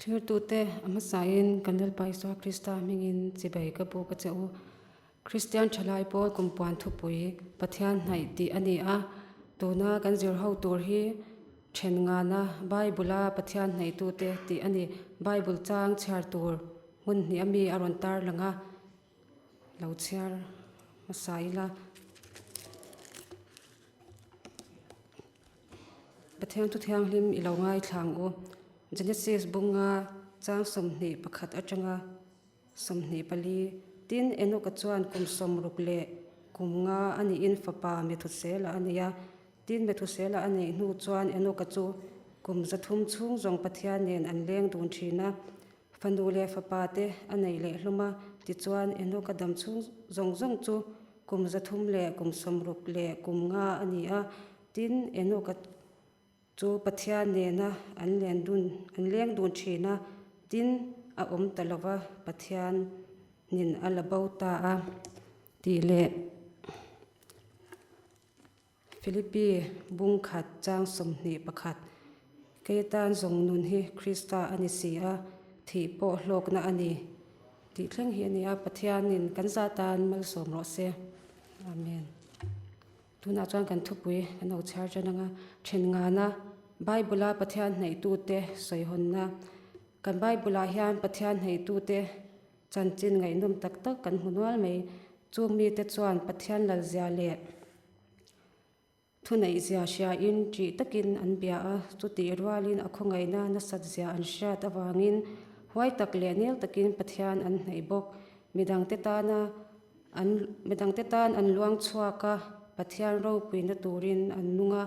Thlirtute a hmasain kan Lalpa Isua Krista hmingin chibai ka buk a che u. Kristian thalai pawl kumpuan thupui Pathian hnaih tih a ni a, tuna kan zir ho tur hi then ngana Bible-a Pathian hnaihtute tih a ni. Bible chang chhiar tur hmun hnih ami a rawn tar lang a, lo chhiar hmasa ila. Pathian thu thianghlim i lo ngaithla ang u. Genesis bunga chang 21 atanga 24. Tin, Enoka chuan kum 60 leh kum nga a nihin fapa Methusela a nei a. Tin, Methusela a neih hnu chuan Enoka chu kum 300 chhung zawng Pathian nen an leng dun thin a. Fanu leh fapa te a nei leh hlawm a, tichuan Enoka dam chhung zawng zawng chu kum 300 leh kum 60 leh kum nga a ni a. Tin, Enoka chu Pathian nena an len dun an leng dun thin a, tin a awm ta lo va, Pathianin a la bo ta a tih leh Philippi bung khat chang 21, Kei atan zawng nun hi Krista a ni si a, thih pawh hlawkna a ni tih thleng hi a ni a, Pathianin kan za tan malsawm rawh se. Amen. Tunah chuan kan thupui kan lo chhiar tan ang a, then ngana Bible-a Pathian hnaihtute sawihawnna. Kan Bible-ah hian Pathian hnaihtute chanchin ngaihnawm tak tak kan hmu nual mai. Chu mite chuan Pathian lalzia leh thuneihzia hriain ṭih takin an bia a, chutih rualin a khawngaihna nasatzia an hriat avangin huai tak leh nel takin Pathian an hnaih bawk. Midangte tana An midangte tan an luang chhuak a, Pathian ropuina turin an nung a,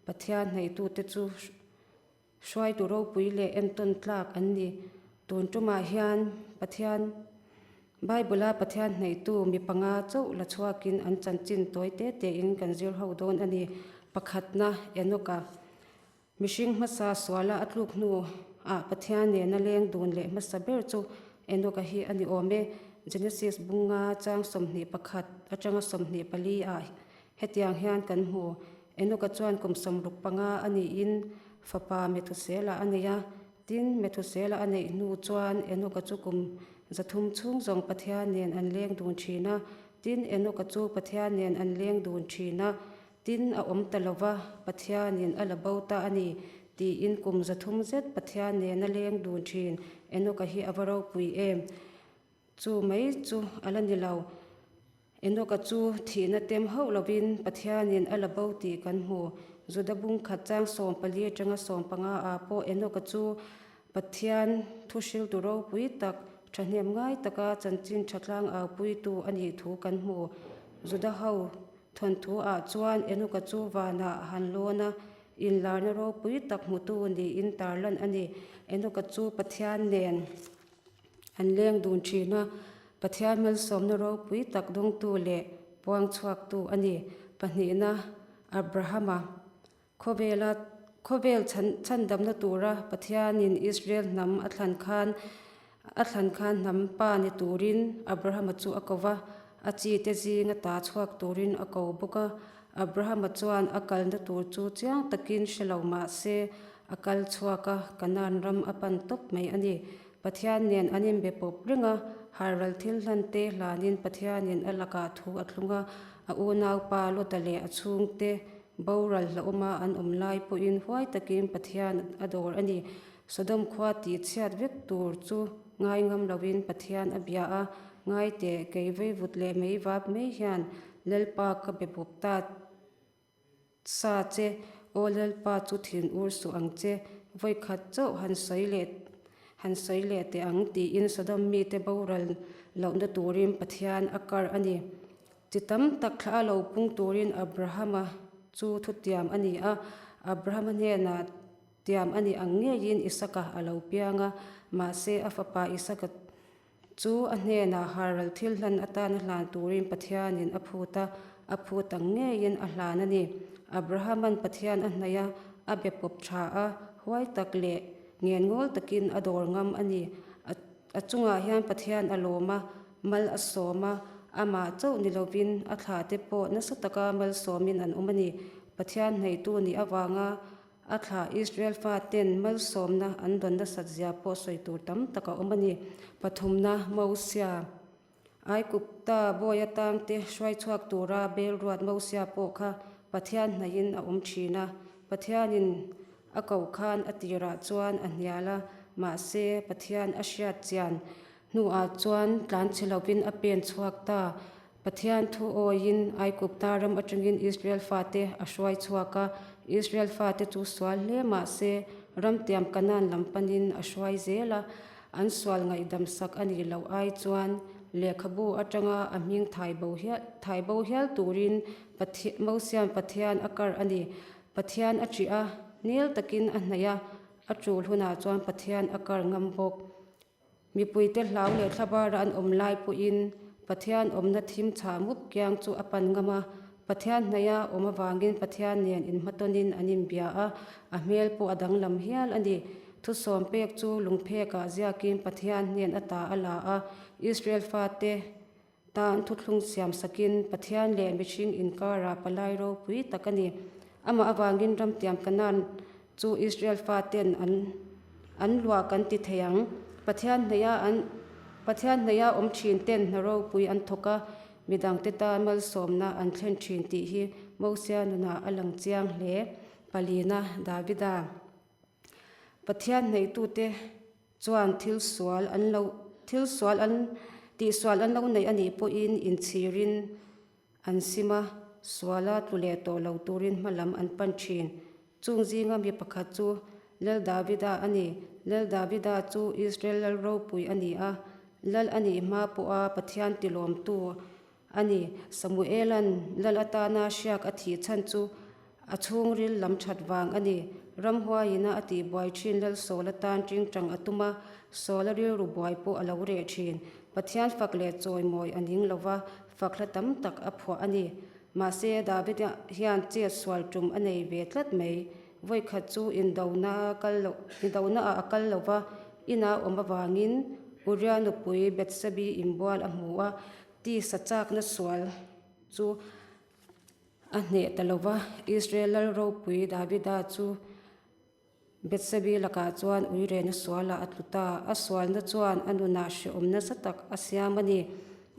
Pathian hnaihtute chu hruaitu ropui leh entawn tlak an ni. Tun tumah hian Pathian Bible-a Pathian hnaihtu mi panga chauh la chhuakin an chanchin tawi te tein kan zir ho dawn a ni. Pakhatna, Enoka. Mihring hmasa suala a tluk hnu ah Pathian nena leng dun leh hmasa ber chu Enoka hi a ni awm e. Genesis bunga chang 21 atanga 24 ah hetiang hian kan hmu. Enoka chuan kum 65 a niin fapa Methusela a nei a. Tin, Methusela a neih hnu chuan Enoka chu kum 300 chhung zawng Pathian nen an leng dun thin a. Tin, Enoka chu Pathian nen an leng dun thin a. Tin, a awm ta lo va, Pathianin a la bo ta a ni, tiin kum 300 zet Pathian nena leng dun thin Enoka hi a va ropui em? Chu mai chu a la ni lo. Enoka chu thihna tem hauh lovin Pathianin a la bo tih kan hmu. Juda bung khat chang 14 atanga 15 ah pawh Enoka chu Pathian thu hriltu ropui tak, thahnem ngai taka chanchin tha tlang aupuitu a nih thu kan hmu. Juda ho Thawnthu ah chuan Enoka chu vanah a han lawn a, inlarna ropui tak hmutu niin tarlan a ni. Enoka chu Pathian nen an leng dun thin a, Pathian malsawmna ropui tak dawngtu leh puang chhuaktu a ni. Pahnihna, Abrahama khawvela khawvel chhan chhandamna tura Pathianin Israel hnam a thlan khan a thlan khan hnam pa ni turin Abrahama chu a ko va, a chi te zinga ta chhuak turin a ko bawk a. Abrahama chuan a kalna tur chu chiang takin hre lo mah se a kal chhuak a, Kanaan ram a pan tawp mai a ni. Pathian nen an inbe pawp reng a, harral thil hlan te hlanin Pathianin a lakah thu a thlung a, a unaupa Lota leh a chhungte Boral hlauhawma an awm lai pawhin huai takin Pathian a dawr a ni. Sodom khua tih chhiat vek tur chu ngai ngam loin Pathian a bia a, Ngai teh, kei veivut leh mei vap mai hian Lalpa ka be bawp ta sa che, aw Lalpa chu thin ur suh ang che, vawikhat chauh han sawi leh han sawi leh teh ang tiin Sodom mite boral lohna turin Pathian a kar a ni. Chi tam tak thla a lo pung turin Abrahama chu thutiam a ni a, Abrahama hnenah tiam a nih ang ngeiin Isaka a lo piang a, mahse a fapa Isaka chu a hnenah harral thil hlan atana hlan turin Pathianin a phut a, a phut ang ngeiin a hlan a ni. Abrahaman Pathian a hnaih a, a be pawp tha a, huai tak leh ngenngawl takin a dawr ngam a ni. A chungah hian Pathian a lawm a, mal a sawm a, amah chauh ni lovin a thlah te pawh nasa taka malsawmin an awm a ni. Pathian hnaihtu nih avanga A thlah Israel faten malsawmna an dawn nasat zia pawh sawi tur tam tak a awm a ni. Pathumna, Mosia. Aigupta bawi atangte hruai chhuak tura bel ruat Mosia pawh kha Pathian hnaihin a awm thin a. Pathianin a koh khan a tirah chuan a hnial a, mahse Pathian a hriat chian hnuah chuan tlanchhe lovin a pen chhuak ta. Pathian thu awiin Aigupta ram atangin Israel fate a hruai chhuak a, Israel fate chu sual hle mahse ramtiam Kanaan lam panin a hruai zel a. An sual ngaihdam sak a nih loh ai chuan lehkhabu atanga a hming thai bo hial thai bo hial turin Mosian Pathian a kar a ni. Pathian a ṭih a, nel takin a hnaih a, a ṭul hunah chuan Pathian a kar ngam bawk. Mipuite hlau leh thlabara an awm lai pawhin Pathian awmna thim chhah mup kiang chu a pan ngam a. Pathian hnaia awm avangin Pathian nen inhmatawnin an inbia a, a hmel pawh a danglam hial a ni. Thusawm pek chu lungphekah ziakin Pathian hnen ata a la a, Israel fate tan thuthlung siam sakin Pathian leh mihring inkarah palai ropui tak a ni. Amah avangin ramtiam Kanaan chu Israel faten an an luah kan ti thei ang. Pathian hnaia an Pathian hnaia awm thin ten hna ropui an thawk a, midangte tan malsawmna an thlen thin tih hi Mosia nunah a lang chiang hle. Palina Davida. Pathian hneitute chuan thil sual an lo thil sual an tihsual an lo neih a nih pawhin inchhirin an sim a, suala tlu leh tawh lo turin hma lam an pan thin. Chung zinga mi pakhat chu Lal Davida a ni. Lal Davida chu Israel lal ropui a ni a, lal a nih hma pawha Pathian tilawmtu A ni, Samuela'n lal atana hriak a thih chhan chu a chhungril lam that vang a ni. Ramhuaiina a tihbuai thin lal Saul atan tingtang a tum a, Saul-a rilru buai pawh a lo reh thin. Pathian fak leh chawimawi a ning lo va, fak hla tam tak a phuah a ni. Mahse, David hian chet sual tum a nei ve tlat mai. Vawikhat chu indona kal loh, indonaah a kal lo va, ina awm avangin Uria nupui Bethsebi inbual a hmu a, Tisa chakna sual chu a hneh ta lo va, Israel lal ropui Davida chu Bethsebi lakah chuan uirena sualah a tlu ta. A sualna chuan a nunah hrehawm nasa tak a siam a ni.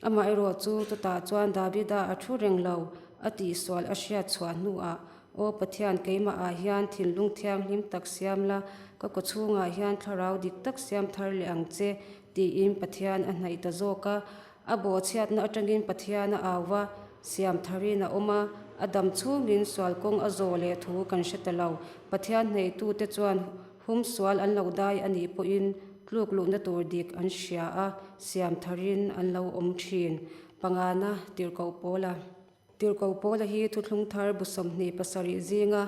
Amaherawh chu chutah chuan Davida a thu reng lo, a tihsual a hriat chhuah hnuah, Aw Pathian, keimahah hian thinlung thianghlim tak siam la, ka kawchhungah hian thlarau dik tak siam thar leh ang che, tiin Pathian a hnaih ta zawk a. A bawhchhiatna atangin Pathian a au va, siam tharin a awm a, a dam chhungin sual kawng a zawh leh thu kan hre ta lo. Pathian hneitute chuan hum sual an lo dai a nih pawhin tluk luhna tur dik an hria a, siam tharin an lo awm thin. Pangana Tirhkoh Pawla. Tirhkoh Pawla hi thuthlung thar bu 27 zinga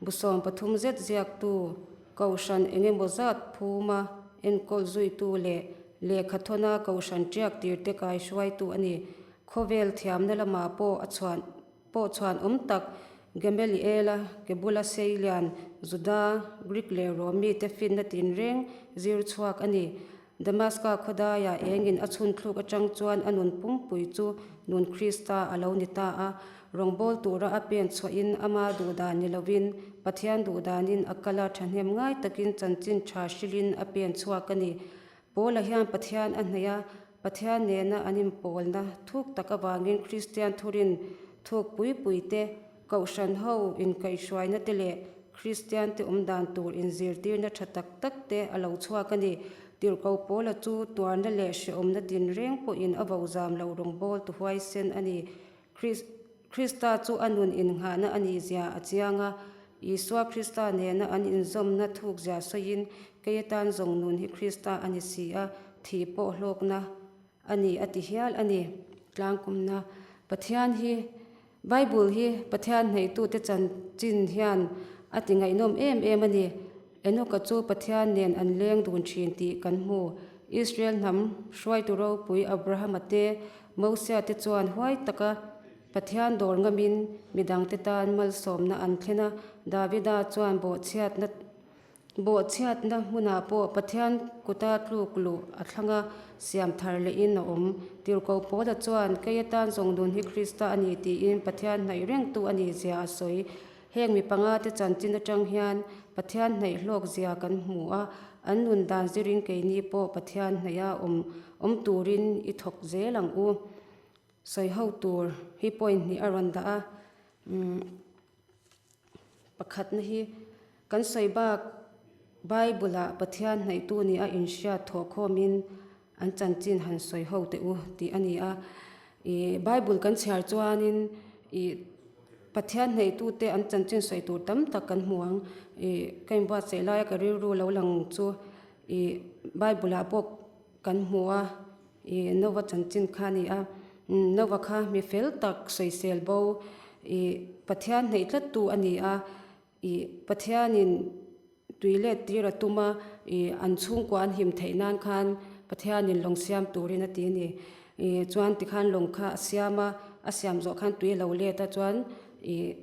bu 13 zet ziaktu, Kohhran engemaw zat phuma enkawl zuitu leh lehkha thawna Kohhran tiak tirte kai hruaitu a ni. Khawvel thiamna lamah pawh a chhuan pawh chhuan awm tak Gameliela ke bula seilian Juda, Greek leh Rom mite finna tinreng zir chhuak a ni. Damaska khawdaiah engin a chhunthluk atang chuan a nun pumpui chu nun Krista a lo ni ta a. Rawngbâwl tura a pen chhuahin ama duhdan ni lovin Pathian duhdanin a kal a, thahnem ngai takin chanchin tha hrilhin a pen chhuak a ni. Paula hian Pathian a hnaih a, Pathian nena an inpawlna thuk tak avangin Kristian thurin thuk pui pui te, Kohhran ho inkaihhruaina te leh Kristian te awm dan tur inzirtirna tha tak tak te a lo chhuak a ni. Tirhkoh Paula chu tuarna leh hrehawmna tinreng pawhin a vozam lo rawngbâwl tu huaisen a ni. Krista chu a nun innghahna a nih zia a chiang a, Isua Krista nena an inzawmna thuk zia sawiin, Kei atan zawng nun hi Krista a ni si a, thih pawh hlawkna a ni a ti hial a ni. Tlangkumna Pathian hi Bible hi Pathian hneitute chanchin hian a ti ngaihnawm em em a ni. Enoka chu Pathian nen an leng dun thin tih kan hmu. Israel hnam hruaitu ropui Abrahama te, Mosia te chuan huai taka Pathian dawr ngamin midangte tan malsawmna an thlen a. Davida chuan bawhchhiatna Bawhchhiatna hmunah pawh Pathian kuta tluk luh a thlang a, siam thar lehin a awm. Tirhkoh Paula chuan, Kei atan zawng nun hi Krista a ni tiin Pathian hnaih rengtu a nih zia a sawi. Heng mi pangate chanchin atang hian Pathian hnaih hlawk zia kan hmu a, an nun dan zirin keini pawh Pathian hnaiha awm awm turin i thawk zel ang u. Sawi ho tur hi point hnih a rawn dah a, umm pakhatna hi kan sawi bak Bible-ah Pathian hnaihtu nih a inhriat thawhkhawmin an chanchin han sawi ho teh u tih a ni a. Ih Bible kan chhiar chuanin ih Pathian hnaitute an chanchin sawi tur tam tak kan hmu ang. Ih ka inbuatsaih laia ka rilru lo lang chu ih Bible-ah pawh kan hmu a, ih Nova chanchin kha a ni a. Nova kha mi fel tak sawisel bo ih Pathian hnaih tlattu a ni a. Ih Pathianin tui let tir a tum a, ih an chhungkua an him theih nan khan Pathianin lawng siam turin a ti a ni. Ih chuan tikhan lawng kha a siam a, a siam zawh khan tui a lo let a chuan ih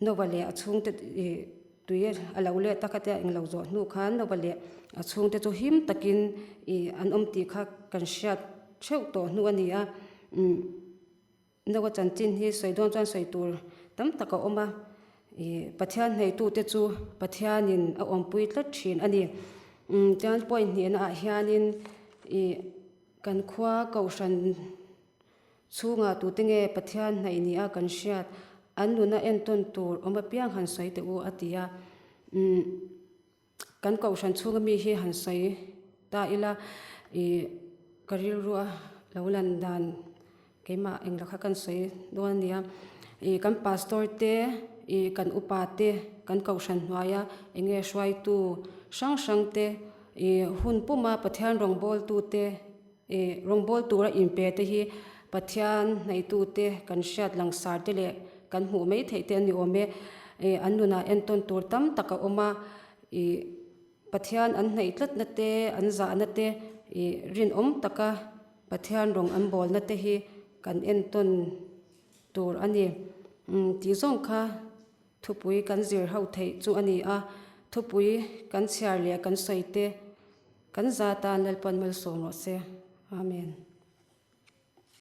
Nova leh a chhungte ih tui a lo let a khatia englo zawh hnu khan Nova leh a chhungte chu him takin ih an awm tih kha kan hriat theuh tawh hnu a ni a. Umm. Noa chanchin hi sawi dawn chuan sawi tur tam tak a awm a, ih Pathian hneitute chu Pathianin a awmpui tlat thin a ni. Umm chuan point hnihna ah hianin ih kan khua kohhran chhungah tute nge Pathian hnaih ni a kan hriat an nuna entawn tur awm apiang han sawi teh u a ti a. Umm. Kan kohhran chhunga mi hi han sawi ta ila ih ka rilrua lo lan dan keimah englo kha kan sawi dawn a nia. Ih kan pastor te ih kan upa te kan kohhran hnuaia eng nge hruaitu hrang hrang te ih hun puma Pathian rawngbawltu te ih rawngbâwl tura inpe te hi Pathian hnaitute kan hriat langsar te leh kan hmuh mai theih te a ni awm e. Ih an nunah entawn tur tam tak a awm a, ih Pathian an hnaih tlatna te, an zahna te, ih rinawm taka Pathian rawng an bawlna te hi kan entawn tur a ni. Tih zawng kha thupui kan zir ho theih chu a ni a, thupui kan chhiar leh kan sawi te Kan za tan Lalpan malsawm rawh se. Amen.